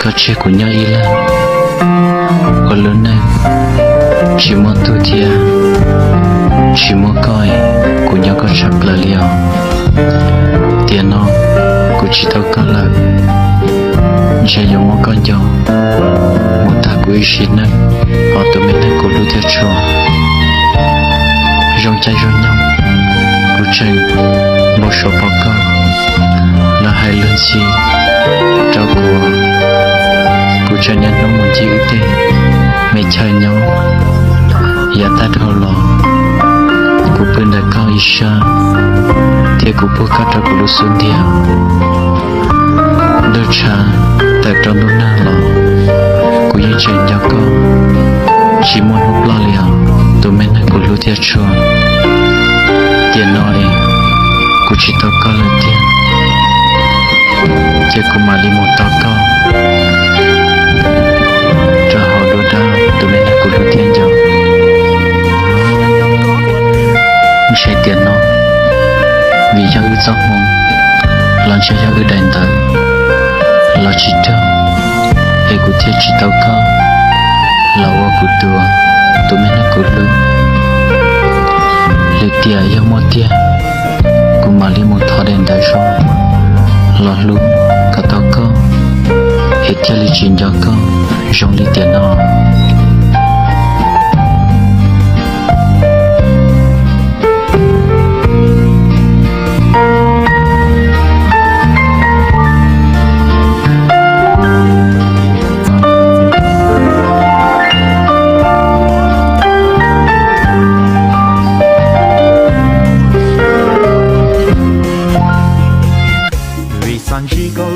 Koj tseg kuv nyob ib leeg ua lub neej tsis muaj tub thiab tsis muaj koj, kuv nyob koj tshaj plaws li os. Tiam no kuv tsis tau koj lawm, ntshe yuav muab koj nco mus tag kuv ib sim neej, hos tus me neeg kuv hlub thiab tshua. Zoo caij zoo nyoog kuv tseem npau suav pom koj los hais lus ntxhi rau kuv. Kuv tseem niaj hnub mus ncig wb tej me chaw nyob. Yav tag dhau los, kuv pw ntawm koj ib sab, thiab kuv puag koj rau kuv lub xub ntiag. Ntuj tshav tawm rau ntuj nag los, kuv yeej tseem nco koj, tsis muaj hnub ploj li os, tus me neeg kuv hlub thiab tshua. Tiam no es kuv tsis tau koj lawm tiag, ces kuv mam li mus tos koj rau hauv dua dab, tus me neeg kuv hlub thiab nco. Ntshe tiam no vim yog wb txoj hmoo, los ntshe yog wb daim ntawv los tsis raug, es kuv thiaj tsis tau koj los ua kuv tus, tus me neeg kuv hlub. Lwm tiam yog muaj tiag, kuv mam li mus thov daim ntawv zoo los hlub kom tau koj, es thiaj li tsis nco koj zoo li tiam no.